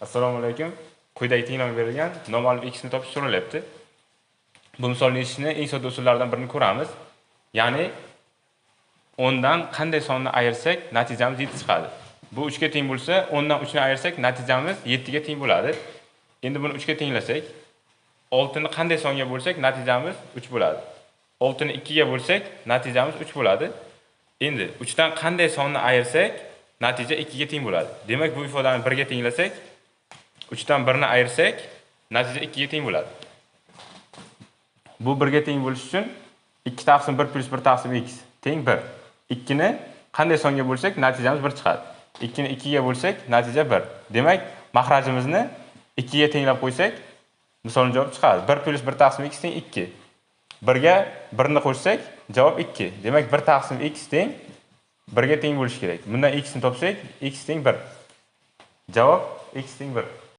Assalomu alaykum. Quyidagi tenglama berilgan, noma'lum x ni topish so'ralyapti. Bu misolni yechishni eng sodda usullaridan birini ko'ramiz. Ya'ni 10 dan qanday sonni ayirsak, natijamiz 7 chiqadi. Bu 3 ga teng bo'lsa, 10 dan 3 ni ayirsak, natijamiz 7 ga teng bo'ladi. Endi buni 3 ga tenglasak, 6 ni qanday songa bo'lsak, natijamiz 3 bo'ladi. 6 ni 2 ga bo'lsak, natijamiz 3 bo'ladi. Endi 3 dan qanday sonni ayirsak, natija 2 ga teng bo'ladi. Demak, bu ifodani 1 ga tenglasak, 3 dan 1 ni ayirsak, natija 2 ga teng bo'ladi. Bu 1 ga teng bo'lishi uchun 2 taqsim 1 plus 1 taqsim x teng 1. 2 ni qanday songa bo'lsak, natijamiz 1 chiqadi. 2 ni 2 ga bo'lsak, natija 1. Demak, maxrajimizni 2 ga tenglab qo'ysak, misolning javobi chiqadi. 1 plus 1 taqsim x teng 2. 1 ga 1 ni qo'shsak, javob 2. Demak, 1 taqsim x teng 1 ga teng bo'lishi kerak. Bundan x ni topsak, x teng 1. Javob x teng 1.